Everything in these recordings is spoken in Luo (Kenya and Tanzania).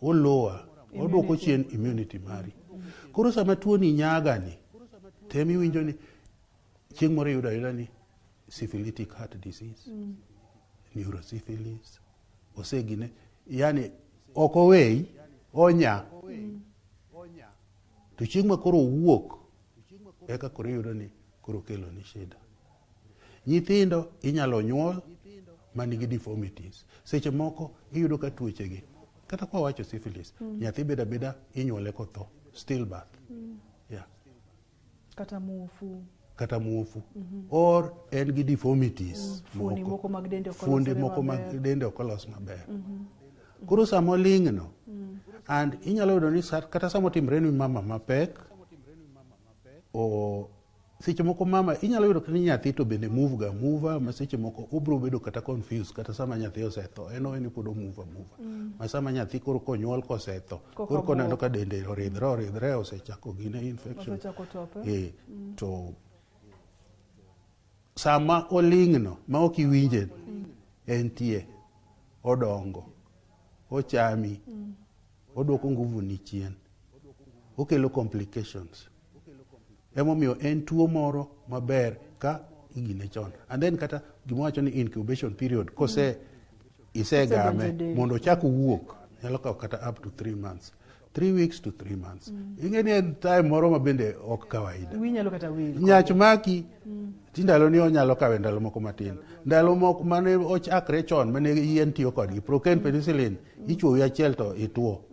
Olowa, oduoko chien immunity mari. Koro sama tuoni nyagani, tem iwinjo ni chieng' moro iyudo ayuda ni syphilitic heart disease, neurosyphilis, osegine, yani ok oweyi, onya. To chieng' ma koro owuok, eka koro iyudo ni koro okelo ni shida. Nyithindo inyalo nyuol manigi deformities. Seche moko iyudo ka tuochegi, kata kwa wacho syphilis, nyathi bedo abeda inyuole kotho, stillbirth. Yeah. Kata muofu. Kata muofu. Or en gi deformities. Fuoni moko mag dende ok Fuonde olosore moko mag maber. dende ok olos maber. Koro sama oling'no, and inyalo yudo ni kata sama otimre ni mama mapek, o seche moko mama inyalo yudo ni nyathi to bende move ga move ma seche moko obiro bedo kata confused kata sama nyathi osetho en owe ni pod o move move ma sama nyathi koro konyuol kosetho Koka koro koneno buok. Ka dende oridhre oridhre osechako gine infection. Osechako top, eh? Eh, to sama oling'no ma ok iwinje entie odongo ochami oduoko nguvu ni chien, okelo complications. Emomiyo en tuo moro maber ka igine chon. And then kata gima wacho ni incubation period kose isegame Osedonjo e del. Mondo ochak wuok nyalo kawo kata up to 3 months, 3 weeks to 3 months. Ing'e ni en time moro ma bende ok kawaida. Wiyi nyalo kata wil. Nyach maki ti ndalo ni onyalo kawe ndalo moko matin, ndalo moko mane ochakre chon mane yien tiyo kodgi, procaine penicillin, ichuowi achiel to ituo.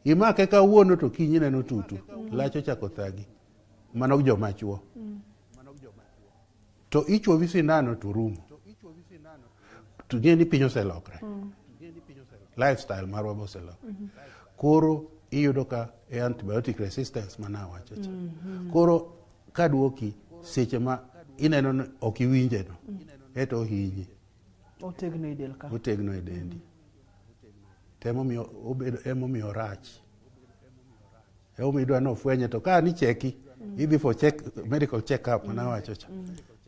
Imake kawuono to kiny ineno tutu lach ochako thagi. Mano joma chuo to ichuowi sindano to rumo. To ng'e ni piny oselokre, lifestyle marwa be oselokre. Koro iyudo ka e antibiotic resistance mana awacho cha. Koro kaduoki seche ma ineno ni ok iwinje no eto ohinyi. Otegno e del ka. Otegno e dendi. To emomiyo obedo, emomiyo orach, emomiyo idwa ni ofwenye. To ka ni cheki idhi for check, medical check up mana wacho cha,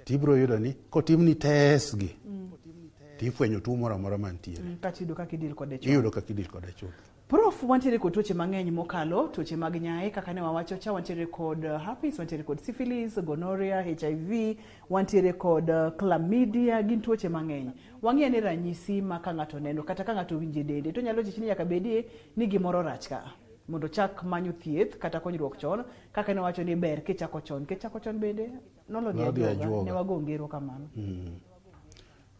tibiro yudo ni kotimni test gi tifwenyo tuo moro amora mantiere. Kata iyudo kaka idil kode chon. Iyudo kaka idil kode chuth. Prof, wantiere kod tuoche mang'eny mokalo tuoche mag nyaye kaka ne wawacho cha. Wantiere kod herpes, wantiere kod syphilis, gonorrhea, HIV, wantiere kod chlamydia. Gin tuoche mang'eny. Wang'i ane ranyisi ma ka ng'ato neno kata ka ng'ato winjo e dende to nyalo chich ni nyaka bedie ni gimoro rach ka mondo chak manyo thieth kata konyruok chon, kaka ne wacho ni ber kichako chon, kichako chon bende nolo dhi Nodhi ajuoga. Ajuoga. Ne wago ngero kamano.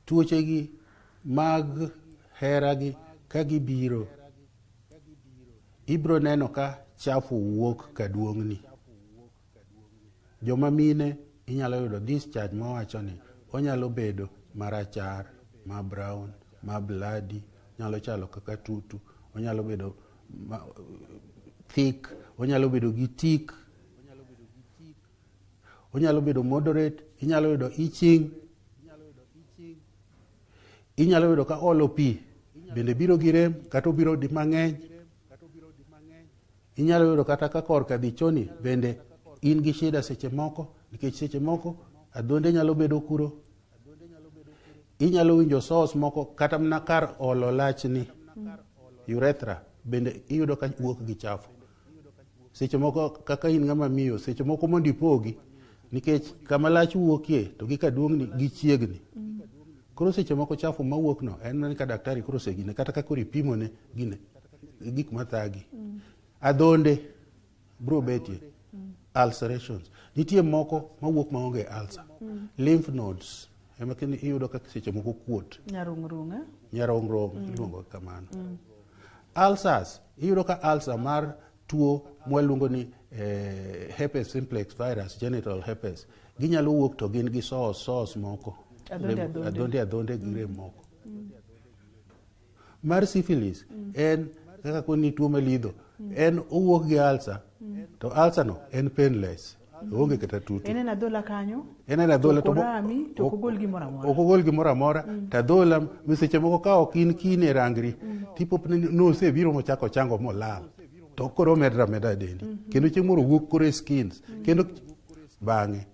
Tuochegi mag heragi ka gibiro, ibiro neno ka chafu wuok kaduong'ni. Joma mine inyalo yudo discharge mawacho ni onyalo bedo marachar, ma brown, ma bloody, nyalo chalo kaka tutu, onyalo bedo ma, thick, onyalo bedo gi tik, onyalo bedo moderate, inyalo yudo itching, inyalo yudo ka olo pi bende biro gi rem kata obiro di mang'eny. Inyalo yudo kata ka korka dhi choni bende in gi shida seche moko, nikech seche moko adhonde nyalo bedo kuro. Inyalo winjo sores moko kata mana kar olo lachni, urethra, bende iyudo ka wuok gi chafu seche moko. Kaka in ng'ama miyo, seche moko mondo ipogi, nikech kama lach wuokie to gi kaduong'ni gichiegni. Koro seche moko chafu mawuok no en mana ka daktari koro osegine kata ka koro ipimone gine gik mathagi. Adhonde bro betie, ulcerations nitie moko mawuok maonge ulcer. Lymph nodes ema kendo iyudo ka seche moko kuot. Nyarung'rung', eh? Nyarong'rong' iluongo kamano. Ulcers, iyudo ka ulcer mar tuo mwaluongo ni herpes simplex virus, genital herpes, ginyalo wuok to gin gi sores, sores moko. Adhonde, adhonde. Adhonde adhonde gi rem moko. Mar syphilis en kaka koni tuo malidho en owuok gi ulcer, to ulcer no en painless, oonge kata tutu. En en adhola kanyo. En adhola. To ok orami, to ok ogol gimoro amora. Ok ogol gimoro amora. To adhola mi seche moko ka ok in kine rangri tipo nosebiro mochako chango molal, to koro omedre ameda e dendi kendo chieng' moro owuok koro e skins kendo bang'e.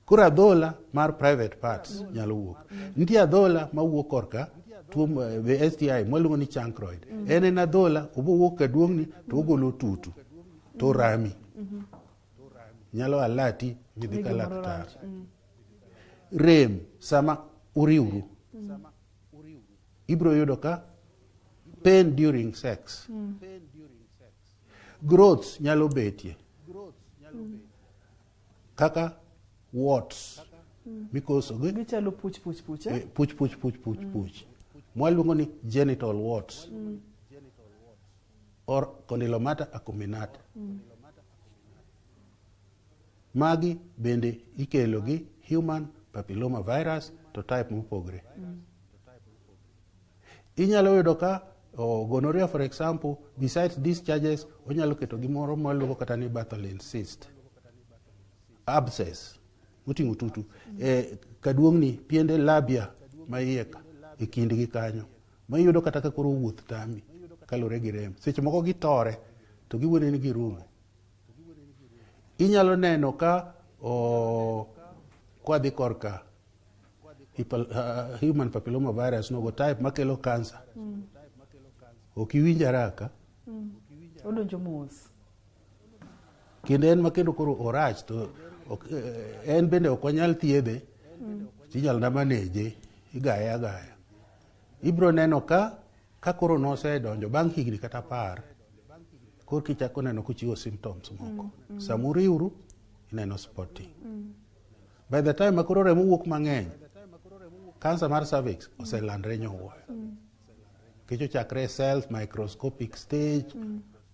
Koro adhola mar private parts nyalo wuok. Nitie adhola mawuok korka. Tuo be STI mwaluongo ni chancroid. En en adhola, obowuok kaduong'ni to ogolo tutu to orami. Nyalo alati midhi Ni ka gimoro laktar. rach. Rem sama uriwru. Ibiro yudo ka pain during sex. Growths nyalo betie. Kaka warts mikoso gi Gichalo puch puch puch. Eh? Puch puch puch puch puch. Mwaluongo ni genital warts. Or condylomata acuminata. Magi bende ikelo gi human papilloma virus to type mopogre. Inyalo yudo ka gonorrhea, for example, besides discharges, onyalo keto gimoro mwaluongo kata ni Bartholin cyst. Abscess moting'o tutu. Kaduong'ni piende labia ma iye ka, e kindgi kanyo. Ma iyudo kata ka koro wuoth tami kaluwore gi rem. Seche moko gitore to giwuone ni girumo. Inyalo neno ka kwadhi korka human papilloma virus nogo type makelo cancer. Ok iwinj haraka. Odonjo mos. Kendo en makendo koro orach to ok, en bende ok wanyal thiedhe. Tinyalo na maneje, igaye agaya. Ibiro neno ka koro nosedonjo bang' higni kata 10, koro kichako neno kochiwo symptoms moko. Sama uriwru, ineno spotting. By the time ma koro remo wuok mang'eny, cancer mar cervix oselandre nyowuoyo. Nikech ochakre e cells, microscopic stage,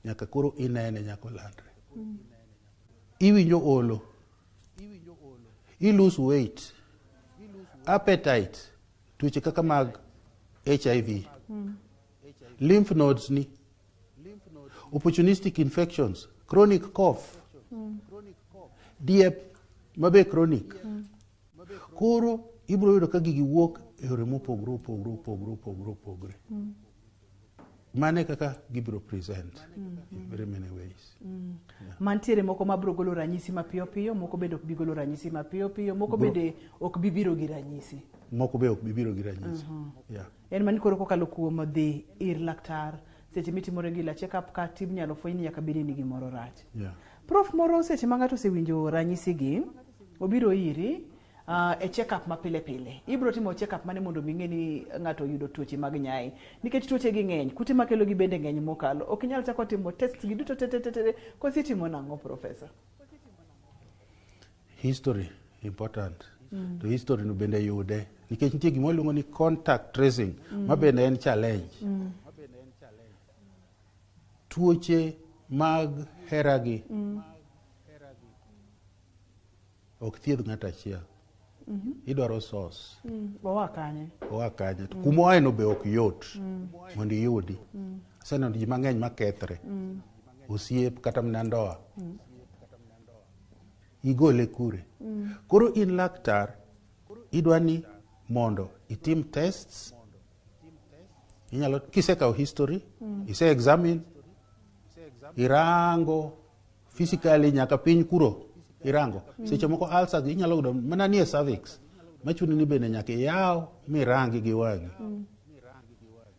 nyaka koro inene nyaka olandre. Iwinjo olo. I lose weight. Appetite. Tuoche kaka mag HIV. Lymph nodes ni. Opportunistic infections. Chronic cough. Diep mabe chronic. Koro ibiro yudo ka gigi wuok e yore mopogore opogore opogore opogore opogore. Mane kaka gibiro present in very many ways. Mantiere moko mabiro golo ranyisi mapiyo piyo, moko bende ok bi golo ranyisi mapiyo piyo, moko bende ok bi biro gi ranyisi. Moko be ok bi biro gi ranyisi. Yeah. En mani koro kokalo kuom dhi ir laktar seche mitimo regular check up ka tim nyalo fweny ni nyaka bed ni gimoro rach. Prof moro seche ma ng'ato osewinjo ranyisi gi, obiro iri e check up ma pile pile. Ibiro timo check up mane mondo mi ng'e ni ng'ato oyudo tuoche mag nyae. Nikech tuoche gi ng'eny, kute makelo gi bende ng'eny mokalo. Ok inyal chako timo test gi duto te te te te. Kosi itimo nang'o, Professor? History important. To history no bende yude. Nikech nitie gima waluongo ni contact tracing, ma bende en challenge. Tuoche mag heragi ok thiedh ng'ato achiel. Idwaro source. Oa kanye? Oa kanye. To kuma oae no be ok yot mondo iyudi. Aseneno ji mang'eny makethre. Osiep kata mana ndoa. Igole kure. Koro in laktar, idwa ni mondo itim tests. Inyalo kisekawo history, ise examine, irango physically nyaka piny kuro irango. Seche moko ulcer gi inyalo yudo mana nie cervix. Machuni ni bende nyaka iyaw mirangi gi wang'i.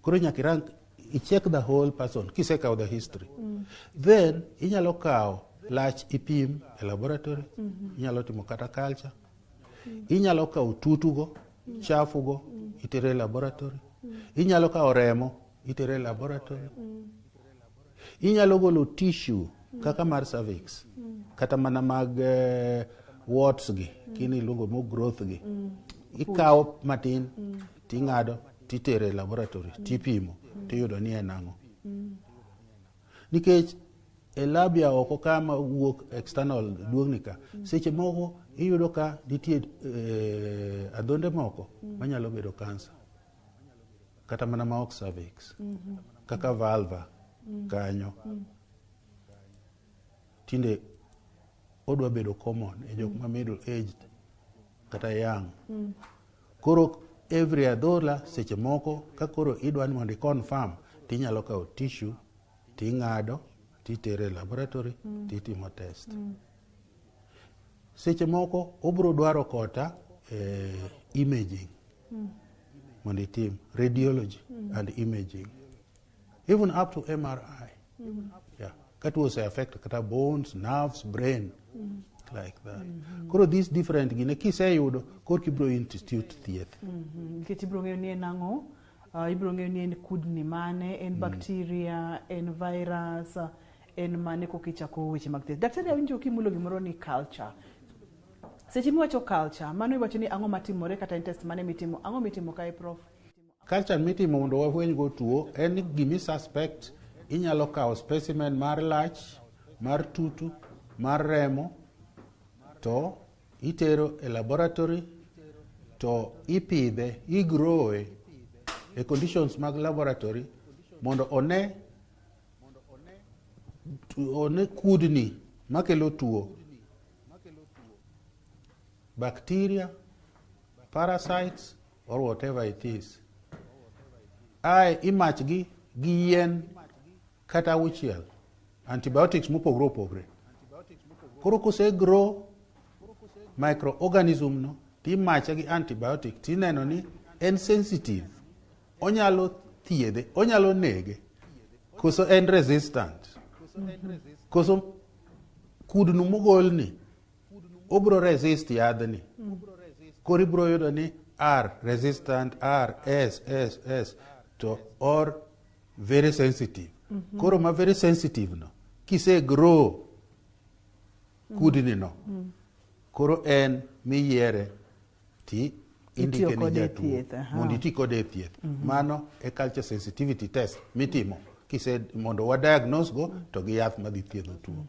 Koro nyaka irang, i check the whole person kisekawo the history. Then inyalo kawo lach ipim e laboratory, inyalo timo kata culture. Inyalo kawo tutugo, chafugo, itere e laboratory. Inyalo kawo remo, itere e laboratory. Inyalo golo tissue kaka mar cervix, kata mana mag warts gi, kini iluongo mo growth gi. Ikawo matin, ting'ado, titere e laboratory, tipimo, tiyudo ni en ang'o. Nikech e labia oko kama wuok external duong'ni ka, seche moko iyudo ka nitie adhonde moko manyalo bedo cancer. Kata mana ma ok cervix. Kaka vulva kanyo. Tinde odwa bedo common e jok ma middle aged kata young. Koro every adhola seche moko ka koro idwa ni mondo i confirm tinyalo kawo tissue ting'ado titere e laboratory titimo test. Seche moko obiro dwaro kota imaging. mondo itim radiology and imaging, even up to MRI. Yeah. Ka tuo ose affect kata bones, nerves, brain, like that. Koro these different gine kiseyudo korka ibiro institute thieth. Nikech ibiro ng'eyo ni en ang'o, ibiro ng'eyo ni en kudni mane, en bacteria, en virus, en mane koka ichako weche mag thieth. Daktari, awinjo kimulo gimoro ni culture. Seche miwacho culture, mano iwacho ni ang'o matimore kata en test mane mitimo, ang'o mitimo kae, prof? Culture mitimo mondo wafweny go tuo en ni gimi suspect inyalo kawo specimen mar lach, mar tutu, mar remo to itero e laboratory to ipidhe, igrowe e conditions mag laboratory mondo one kudni makelo tuo, bacteria, parasites or whatever it is. Ae imachgi gi yien kata auchiel, antibiotics mopogore opogore. Koro kose grow microorganism no timache gi antibiotic tineno ni en sensitive, onyalo thiedhe, onyalo nege, koso en resistant, koso kudni mogolni obro resist yadhni. Koro ibro yudo ni R resistant, R, S, S, S to or very sensitive. Koro ma very sensitive no kise grow kudni no, koro en miyiere ti Itiyo indike ni kode e jatuo thieth, aha. mondo iti kode e thieth. Mano e culture sensitivity test mitimo kise mondo wa diagnose go to gi yath madhi thiedho tuo.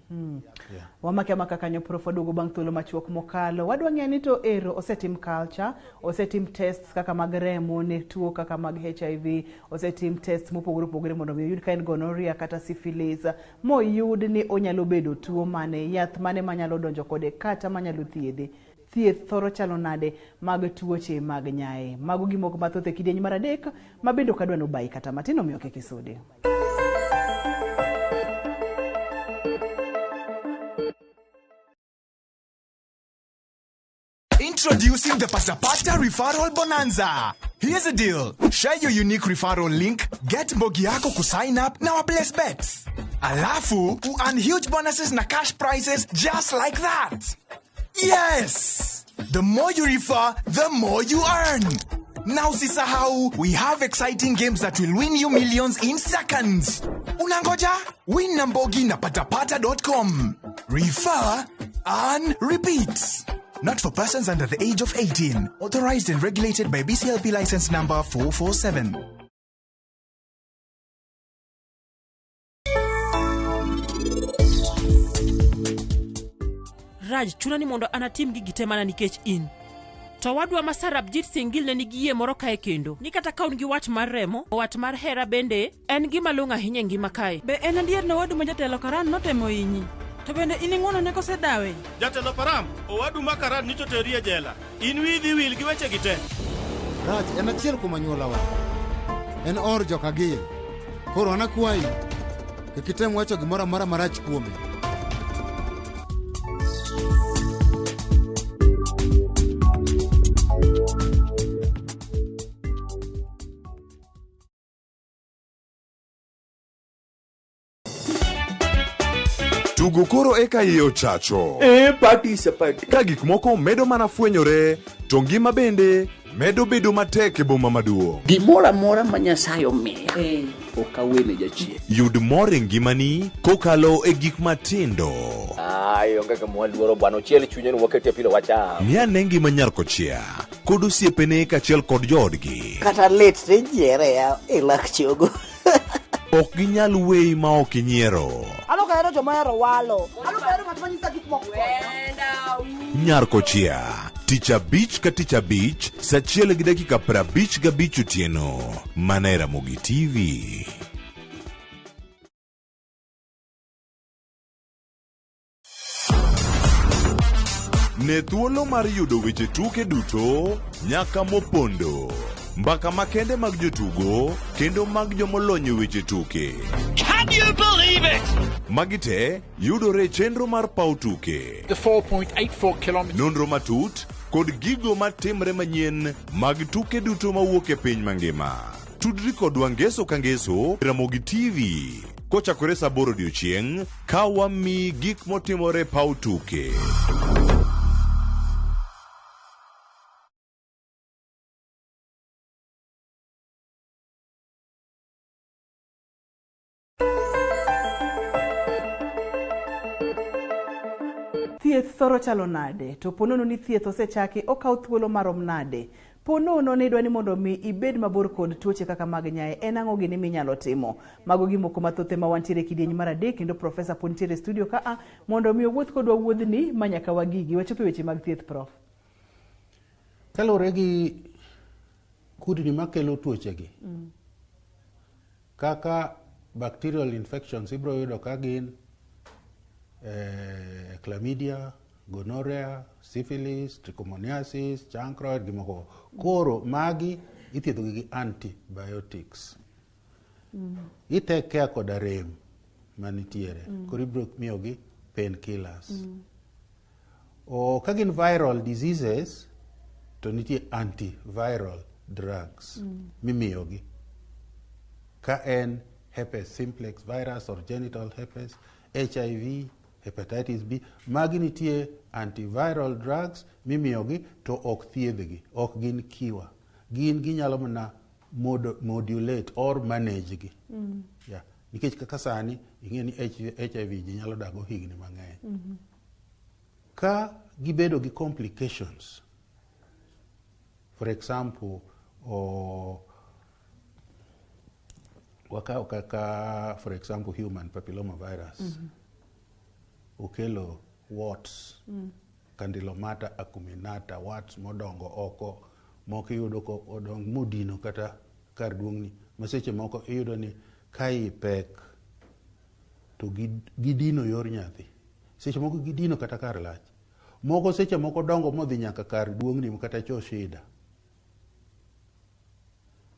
Yeah. Wamake amaka kanyo, prof, waduogo bang' thuolo machuok mokalo. Wadwa ng'eyo ni to ero osetim culture, osetim tests kaka mag remo ne tuo kaka mag HIV, osetim tests mopogore opogore mondo mi oyud ka en gonorrhea kata syphilis, moyud ni onyalo bedo tuo mane, yath mane manyalo donjo kode kata manyalo thiedhe. Thieth thoro chalo nade mag tuoche mag nyae? Mago gimoko mathoth e kidieny mar adek ma bende ok adwa nobayi kata matin, omiyo kik isudi. Introducing the Pasapata Referral Bonanza. Here's the deal. Share your unique referral link, get mbogi yako kusign up na waplace bets. Alafu, earn huge bonuses na cash prizes just like that. Yes! The more you refer, the more you earn. Now usisahau, we have exciting games that will win you millions in seconds. Unangoja? Win na mbogi na patapata.com. Refer, earn, repeat. Not for persons under the age of 18. Authorized and regulated by BCLP license number 447. Raj chuna ni mondo anatim gigi te mana nikech in. To wadwa ma Sarabjit Singil ne nigi yie moro kae kendo ni kata ka un gi wat mar remo, wat mar hera bende en gima long'o ahinya e ngima kae. Be en adier ni owadu ma jatelo Karan notemo hinyi? To bende in ing'wonone kosedawe? Jatelo Param, owadu ma Karan nyocha oteri e jela. In wiyi dhi wil gi wechegi te. Raj en achiel kuom anyuolawa. En or joka Gil. Koro an akwayi, kik item wacho gimoro amora marach kuome. Tugo koro eka iye ochacho. E party sapati. Ka gik moko medo mana fwenyore, to ngima bende medo bedo matek e boma maduong'. Gimoro amora ma Nyasaye omiya ok awene jachien. Yud mor e ngimani kokalo e gik matindo. Ai, onge gima waluoro bwana, ochiel chunye ni waketie apilo wacham. Ng'i ane ngima nyar kochia kod osiepene kaachiel kod joodgi. Kata lit tijiere ya e lak chogo. Ok ginyal weyi ma ok inyiero. An ok ahero joma ohero walo. An ok ahero ng'at ma nyisa gik moko. Nyar kochia tich abich ka tich abich sa achiel gi dakika 55 otieno mana e Ramogi TV. Ne thuolo mar yudo weche tuke duto nyaka mopondo. Mbaka makende mag jotugo kendo mag jomolony e weche tuke. Can you believe it? Magi te yudore e chenro mar paw tuke. The 4.84 kilometers. Nonro matut, kod gigo matimre manyien mag tuke duto mawuok e piny mangima. Tudri kodwa ngeso ka ngeso e Ramogi TV kochakore saa 8 odiochieng' ka wamiyi gik motimore e paw tuke. Thieth thoro chalo nade? To ponono ni thieth osechaki, okawo thuolo marom nade? Ponono ni idwa ni mondo mi ibed mabor kod tuoche kaka mag nyaye, en ang'o gini minyalo timo? Mago gimoko mathoth ema wantiere e kidieny mar adek kendo Profesa pod nitiere e studio ka a mondo mi owuoth kodwa wuodhni ma nyaka wagigi. Wachopo e weche mag thieth, Prof. Kaluwore gi kudni makelo tuochegi, kaka bacterial infections ibiro yudo ka gin chlamydia, gonorrhea, syphilis, trichomoniasis, chancroid gi moko. Koro magi ithiedho gi antibiotics. I take care koda rem manitiere. Koro ibiro miyogi painkillers. O ka gin viral diseases to nitie antiviral drugs mimiyogi. Ka en herpes simplex virus or genital herpes, HIV, hepatitis B, magi nitie antiviral drugs mimiyogi to ok thiedhgi, ok gin cure. Gin ginyalo mana modulate or manage gi. Yeah. Nikech kaka sani ing'e ni HIV ji nyalo dago higni mang'eny. Ka gibedo gi complications, for example, wakaw kaka for example human papilloma virus okelo warts, condylomata acuminata, warts modongo oko, moko iyudo ko odong modino kata kar duong'ni, ma seche moko iyudo ni ka ipek to gidino yor nyathi. Seche moko gidino kata kar lach. Moko seche moko dongo modhi nyaka kar duong'ni kata cho shida.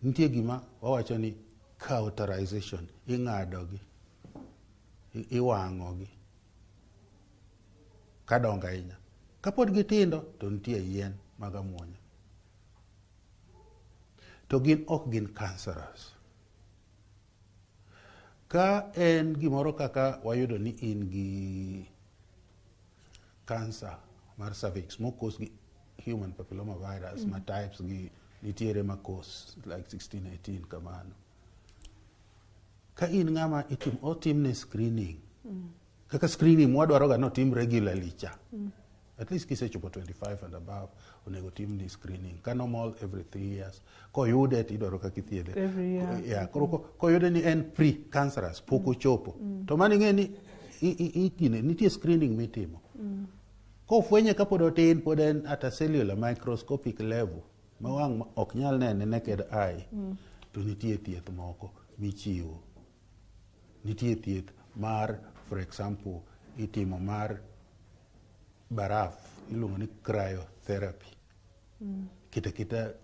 Nitie gima wawacho ni cauterization, ing'adogi, iwang'ogi kadongo ahinya. Kapod gitindo to nitie yien mag amuonya. To gin ok gin cancerous. Ka en gimoro kaka wayudo ni in gi cancer mar cervix mokos gi human papilloma virus ma types gi nitiere makos like 16, 18 kamano. Ka in ng'ama otimne screening, kaka screening mwadwaro ga notim regularly cha. At least kisechopo 25 and above, onego timni screening. Ka normal every 3 years. Koyude to idwaro kaka ithiedhe. Every year. Yeah, koro koyude ni en pre-cancerous, pok ochopo. To mano ing'e ni nitie screening mitimo. Kofwenye kapod otin, pod en at a cellular microscopic level, ma wang' ok nyal nene naked eye, to nitie thieth moko michiwo. Nitie thieth mar, for example, itimo mar baraf, iluongo ni cryotherapy. Kita kita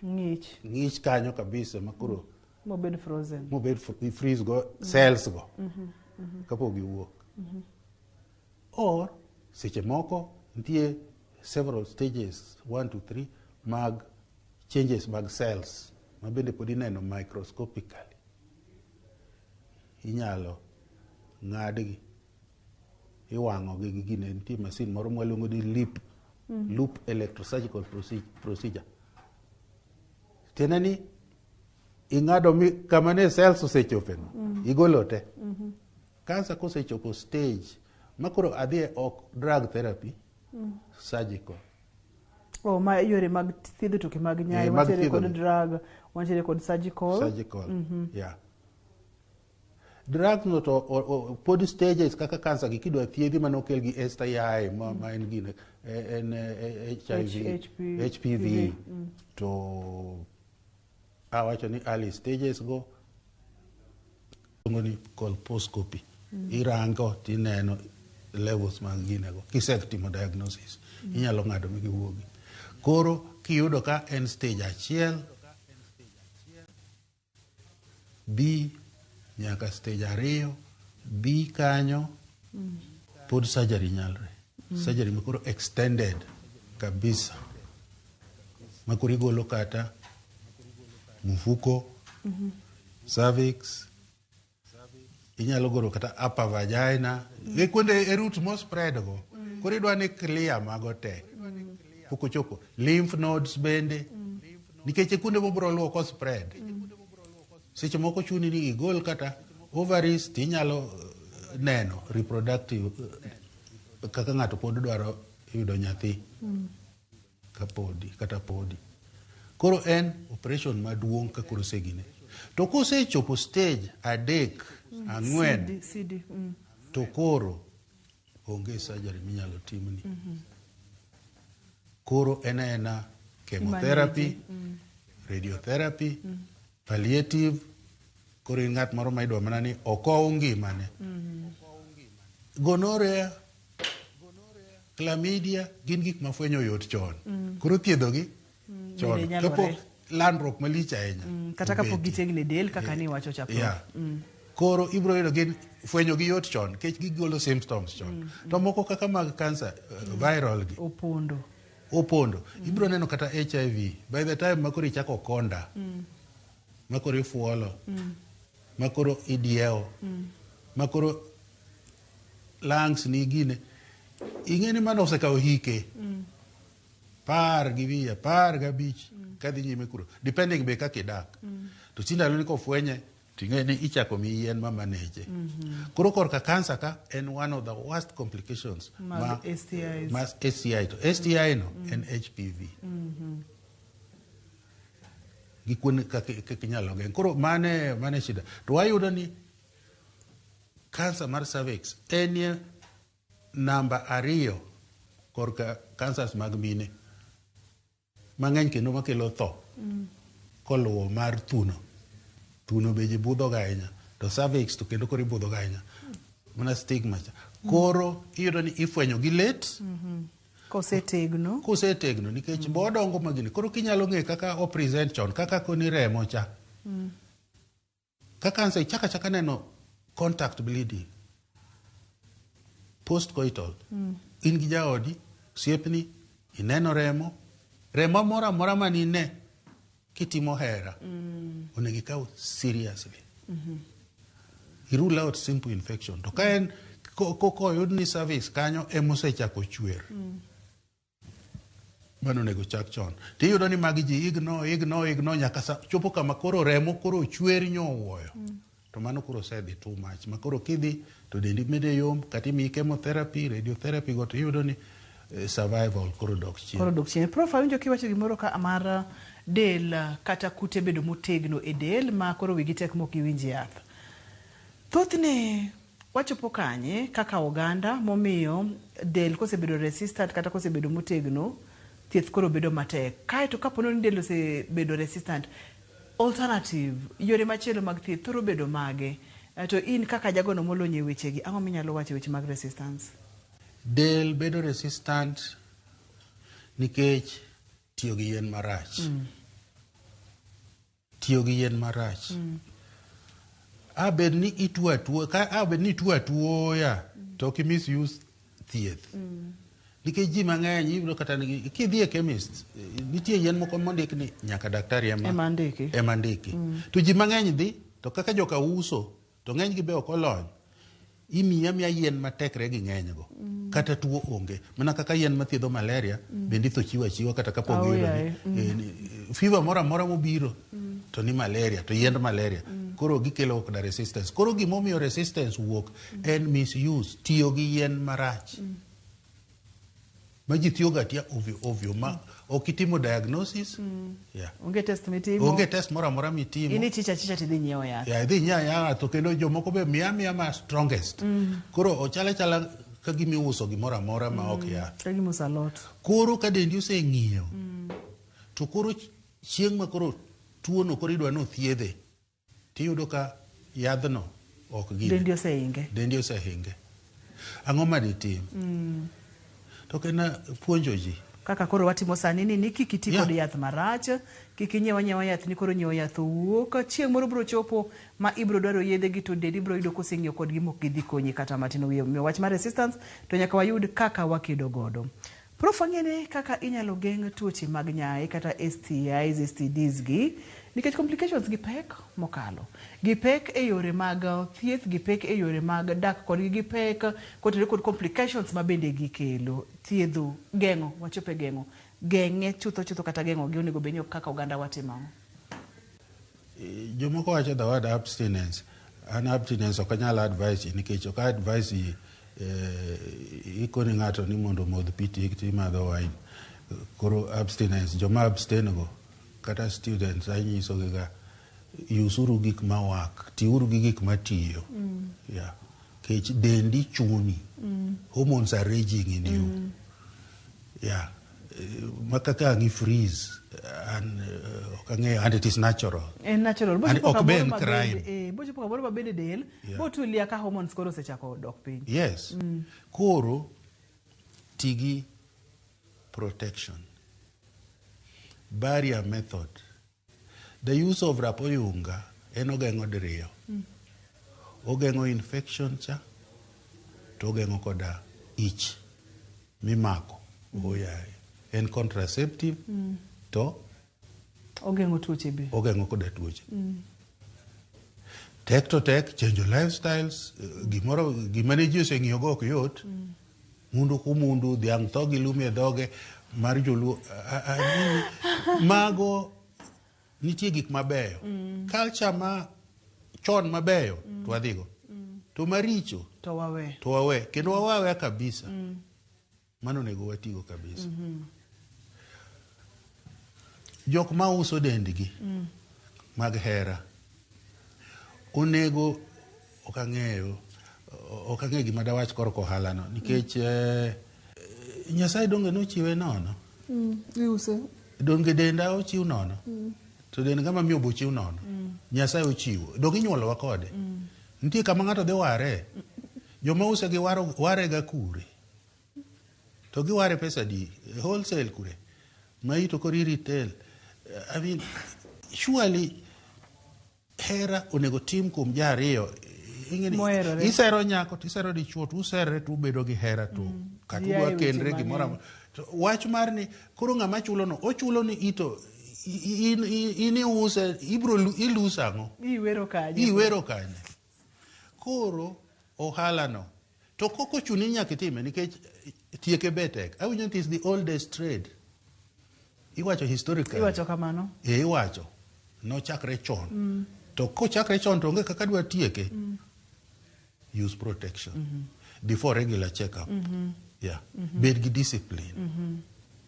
ng'ich. Ng'ich kanyo kabisa makoro mobed frozen. Mobed freeze go cells go. Kapok giwuok. Or seche moko nitie several stages 1 to 3 mag changes mag cells ma bende pod ineno microscopically. Inyalo ng'adgi, iwang'ogi gi gine, nitie masin moro mwaluongo ni LEEP, loop electrosurgical procedure. Tiende ni ing'ado mi kama ne cells osechope no, igolo te. Kansa kosechopo stage ma koro adhi ok drug therapy, surgical. Oh, ma yore mag thiedho tuoche mag nyayo, mag wantiere kod thiedho. drug, wantiere kod surgical. Surgical, yeah. Drugs no to pod stages kaka kansa gi kidwa thiedhi manokel gi STI ma en gine, en HIV, HPV. HPV. To awacho ni early stages go iluongo ni colposcopy. Irango tineno levels mag gine go. Kisetimo diagnosis, inyalo ng'ado mi giwuogi. Koro kiyudo ka en stage 1, B nyaka stage 2, B kanyo pod surgery nyalre. Surgery makoro extended. kabisa ma koro igolo kata mfuko, cervix, inyalo golo kata upper vagina e kuonde e route mo spread go. Koro idwa ni clear mago te pok ochopo lymph nodes bende, nikech e kuonde mobiro luwo ko spread. Seche moko chuni ni igol kata ovaries, tinyalo neno reproductive kaka ng'ato pod dwaro yudo nyathi kapodi kata podi. Koro en operation maduong' ka koro osegine. To kosechopo stage 3, 4, CD, CD. To koro onge surgery minyalo timni. Koro en aena chemotherapy, radiotherapy, palliative. Koro in ng'at moro ma idwa mana ni okow ngimane. Gonorrhea, chlamydia gin gik ma fwenyo yot chon. Koro thiedhogi chon Bende nyalore. kapok landruok malich ahinya Kata kapok obetie. gitegno e del kaka niwacho cha, Prof. Yeah. Koro ibiro yudo gin fwenyo gi yot chon nikech gigolo symptoms chon. To moko kaka mag cancer, viral gi Opondo. Opondo. Ibiro neno kata HIV by the time makoro ichako konda, makoro ifuolo, makoro idiewo, makoro lungs ni gine. Ing'e ni mano osekawo hike 15, 15 kadhi nyime kuro, depending be kaka idak. To chi ndalo ni kofwenye ting'e ni ichako miyi yien ma manage. Koro korka kansa ka en one of the worst complications mag STIs. Ma STI to STI no en HPV gi kuonde kaka kaka inyalo geng'. Koro mane shida. To wayudo ni kansa mar cervix en namba 2 korka cancers mag mine mang'eny kendo makelo tho koluwo mar thuno. Thuno be ji budho ga ahinya, to cervix to kendo koro ibudho ga ahinya, mana stigma cha. Koro iyudo ni ifwenyo gi late Kosetegno. Kosetegno nikech bo odongo magini. Koro kinyalo ng'e kaka o present chon, kaka koni remo cha. Ka kansa ichako achaka neno contact bleeding post coital, in gi jaodi, osiepni, ineno remo, remo moro amora manine kitimo hera, onego ikaw seriously. I rule out simple infection. To ka en koyud ni cervix kanyo emosechako chwer, mano onego chak chon. Tiyudo ni magi ji ignore, ignore, ignore nyaka sa, chopo kama koro remo koro chwer nyowuoyo. To mano koro osedhi too much. Ma koro kidhi to dendi mede yom, kata imiyi chemotherapy, radiotherapy go, to iyudo ni survival koro dok chien. Koro dok chien. Prof, awinjo kiwacho gimoro ka mar del kata kute bedo motegno e del ma koro wigi tek mok giwinj yath. Thothne wachopo kanye kaka oganda momiyo del kosebedo resistant kata kosebedo motegno, thieth koro bedo matek. Kaeto kapo ni del osebedo resistant, alternative, yore machielo mag thieth thoro bedo mage? To in kaka jagono molony e wechegi, ang'o minyalo wacho e weche mag resistance? Del bedo resistant nikech tiyo gi yien marach. Tiyo gi yien marach. A bed ni ituo atuo, ka a bed ni ituo atuoya, to ok misuse thieth. Nikech ji mang'eny iyudo kata ni kidhi e chemist, nitie yien moko mondik ni nyaka daktari ema Ema ndiki. Ema ndiki. To ji mang'eny dhi, to kaka joka uso, to ng'eny gi be ok olony. Imiyi amiya yien ma tekre gi ng'eny go. Kata tuo onge. Mana kaka yien mathiedho malaria, bende itho chiwo achiwa kata kapok Ao giyudo yaye. ni fever moro amora mobiro, to ni malaria, to yiend malaria. Koro gikelo koda resistance. Koro gimomiyo resistance wuok en misuse, tiyo gi yien marach. Ma ji tiyoga atiya ovyo ovyo ma ok itimo diagnosis. Yeah. Onge test mitimo. Onge test moro amora mitimo. In ichicha achicha tidhi nyiewo yath. Ya, idhi nyiewo yath to kendo jomoko be miya miya ma strongest. Koro ochalo achala ka gima iuso gimoro amora ma ok yath. Ka gima uso alot. Koro ka dendi oseng'iyo, to koro chieng' ma koro tuono koro idwa ni othiedhe, tiyudo ka yadhno ok gine. Dendi osehinge. Dendi osehinge. Ang'o ma ditim? To kena puonjo ji. Kaka koro watimo sani ni kik iti kod yath marach, kik inyiew anyiewa yath ni koro nyiewo yath owuok. Chieng' moro biro chopo ma ibiro dwaro yedhe gi to dendi biro yudo koseng'iyo kodgi mok gidhi konyi kata matin. Omiyo wach mar resistance to nyaka wayud kaka wakedo godo. Prof ang'ene kaka inyalo geng' tuoche mag nyaye kata STIs, STDs gi nikech complications gi pek mokalo. Gipek e yore mag thieth, gipek e yore mag dak kodgi, gipek kotenore kod complications ma bende gikelo. Thiedho, geng'o, wachopo e geng'o. Geng'e chutho chutho kata geng'o gi onego bed ni kaka oganda watimo ang'o? Jomoko wacho the word abstinence. An abstinence ok anyal advise nikech ok advise ji ikoni ng'ato ni mondo omodh pi timadho wine. Koro abstinence, joma abstain go kata students anyiso gi ga usuru gik ma work, tiuru gi gik matiyo. Yeah. Kech dendi chuni. Hormones are raging in you. Yeah. Ma kaka ang' i freeze an ok ang'eyo and it is natural. En natural. And ok be en crime. Bochopo kamoro ma bende del, botulia ka hormones koro osechako dok piny. Yes. Koro tigi protection. Barrier method. The use of rapoyunga en ogeng'o diriyo. Ogeng'o infection cha to ogeng'o koda ich mimako. Oyaye. En contraceptive to Ogeng'o tuoche be. Ogeng'o koda tuoche. Tek to tek, change your lifestyles, gimoro gima ne ji oseng'iyo go ok yot. Mundu ku mundu, dhiang' tho gi lum e dhoge mar joluo. Mago nitie gik mabeyo. Culture ma chon mabeyo to wadhigo. To maricho to wawe. To wawe. Kendo wawe kabisa. Mano onego watigo kabisa. Jok ma uso dendgi mag hera onego ok ang'eyo gima dawach korka ohala no nikech Nyasaye donge nochiwe nono. Iuse. Donge denda ochiw nono. To dend ng'ama miyo bo chiw nono. Nyasaye ochiwo. Donge inyuolowa kode. Nitie kama ng'ato dhi ware. Joma use gi ware ga kure. To giware pesa di wholesale kure. Ma ito kori retail. I mean, surely hera onego tim kuom ji ariyo. Isero nyako to isero dichuo to userre to ubedo gi hera to kata udwa kendre gimoro amora. Wach mar ni koro ng'ama chulo no ochulo ni ito in iuse ibro iluso ang'o? Iwero kanye? Iwero kanye? Koro ohala no to koko chuni nyaka itime nikech tieke be tek. Awinjo it is the oldest trade. Iwacho historically. Iwacho kamano. Iwacho. Nochakre chon. To kochakre chon to onge kaka dwa tieke. Use protection. Before regular check-up. Yeah. Bed gi discipline.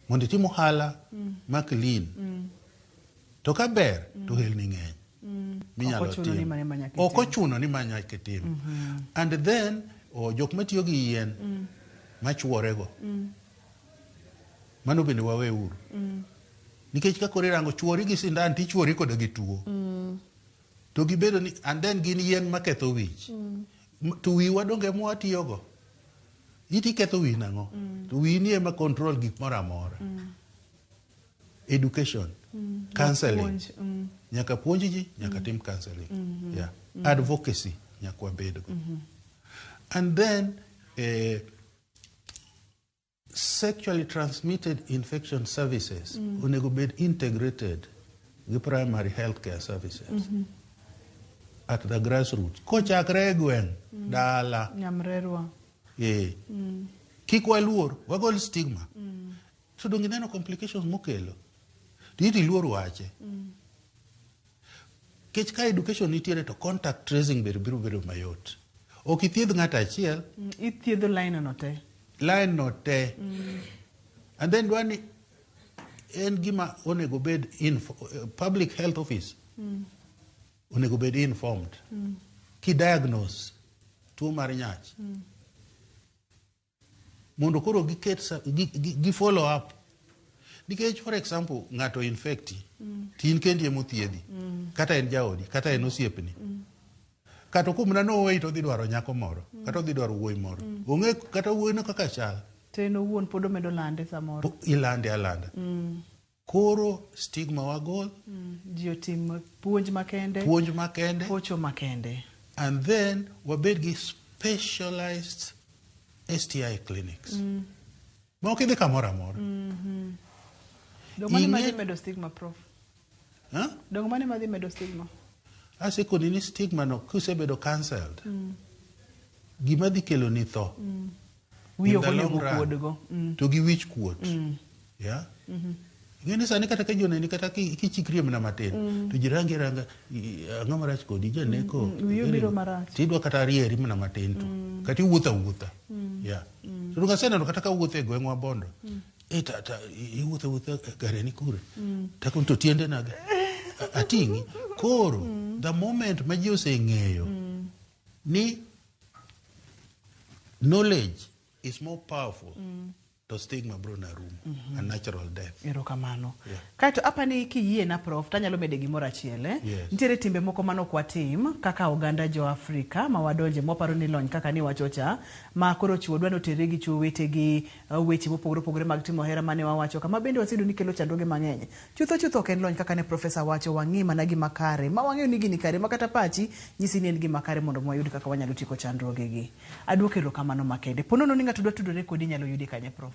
Mondo itim ohala ma clean. To ka ber to helni ng'eny. Minyalo tim. Ok ochuno ni ma nyaka itim. And then jok matiyo gi yien machuorego. Mano bende wawe uru. Nikech ka koro irango chuori gi sindan tichuori koda gi tuo. To gibedo ni and then gin yien maketho wich. To wiwa donge mwatiyogo. Iti ketho wi nang'o? To wiyi ni ema control gik moro amora. Education, counseling. Nyaka puonj ji, nyaka tim counseling. Yeah. Advocacy nyaka wabedgo. And then sexually transmitted infection services onego bed integrated gi primary health care services at the grassroots. Kochakre e gweng' dala. Nyamrerwa. Kik waluor, wagol stigma. To donge ineno complications mokelo. To iti luor wache. Kech ka education nitiere to contact tracing biro bedo mayot. Ok ithiedh ng'ato achiel. Ithiedho line no te. Line no te. And then dwani en gima onego bed public health office. Onego bed informed. Ki diagnose tuo mar nyach. Mondo koro giket gi follow up. Nikech for example ng'ato infecti to in kendi ema othiedhi. Kata en jaodi, kata en osiepni. Kata kumna noweyi to odhi dwaro nyako moro, kata odhi dwaro wuoyi moro. Ong'e kata wuoyino kaka chal. To en owuon pod omedo lande samoro. Ilande alanda. Koro stigma wagol. Ji otim puonj makende. Puonj makende. Hocho makende. And then wabed gi specialized STI clinics. Ma ok idhi kamoro amora. Dong mane Ing'e- madhi medo stigma prof? Huh? Dong mane madhi medo stigma? Asekoni ni stigma no kisebedo cancelled, gima dhi kelo ni tho. Wiyi In ok the long onego run, kuodgo. To gi wich kuot. Yeah? Ing'e ni sani kata ka ji oneni kata kichikrie mana matin to ji rangi ranga ang'o marach kodi janeko. Wiyi obiro marach. Tidwa kata rieri mana matin to kata iwuotho awuotha. Yeah. To kaseneno kata ka wuotho e gweng'wa Bondo. E ta ta iwuotho awuotha gari ni kure. Takon to tiende nade. Ating'i. Koro the moment ma ji oseng'eyo ni knowledge is more powerful to stigma bro na rumo a natural death. Erokamano. Yeah. Kaeto apani kiyie na prof tanyalo mede gimoro achiel eh? Yes. Nitiere timbe moko manok watim kaka oganda jo Afrika ma wadonje mwaparo ni lony kaka ni wacho cha ma koro chwo dwa noterre gi chwo wetegi weche mopogore opogore mag timo hera mane wawacho kama bende waseyudo ni kelo chandruoge mang'eny. Chutho chutho ok en lony kaka ne profesa wacho wang'i mana gima kare ma wang'eyo ni gini kare ma kata pachi nyisi ni en gima kare mondo wayud kaka wanyalo tieko chandruoge gi. Aduoko erokamano makende. Po nono ni ng'ato dwa tudore kodi inyalo yudi kanye prof?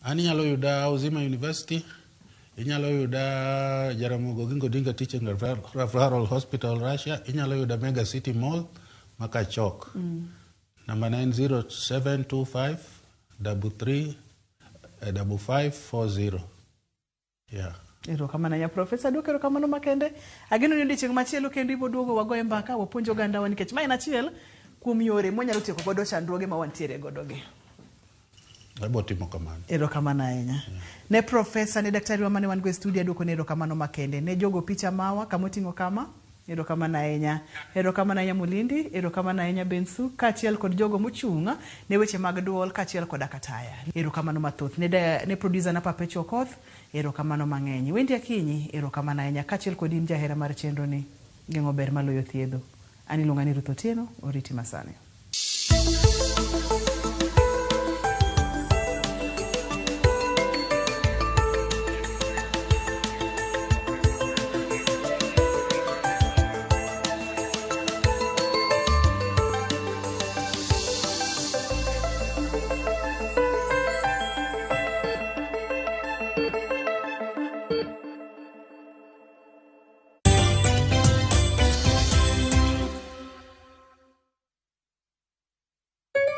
An inyalo yuda Uzima University, inyalo yuda Jaramogi Oginga Odinga Teaching and Referral Hospital Russia, inyalo yuda Mega City Mall ma Kachok. Namba na en 0725 33 5540. Yeah. Erokamano ahinya profesa, aduoko erokamano makende. Ageno ni odiochieng' machielo kendo ibo duogo wagoye mbaka, wapuonj ogandawa nikech ma en achiel kuom yore mwanyalo tieko godo chandruoge ma wantiere godo gi. Abo timo kamano. Erokamano ahinya. Ne profesa, ne daktari wa mane wan go e studio aduoko ne erokamano makende. Ne jogo picha mawa kamoting'o kama, erokamano ahinya. Erokamano ahinya Mulindi, erokamano ahinya Bensu, kaachiel kod jogo mochung' ne weche mag duol kaachiel koda kataya. Erokamano mathoth. Ne, ne producer na Perpetual Okoth, erokamano mang'eny. Wendy Akinyi, erokamano ahinya kaachiel kod in jahera mar chenro ni. Geng'o ber maloyo thiedho. An iluonga ni Ruth Otieno, oriti masani.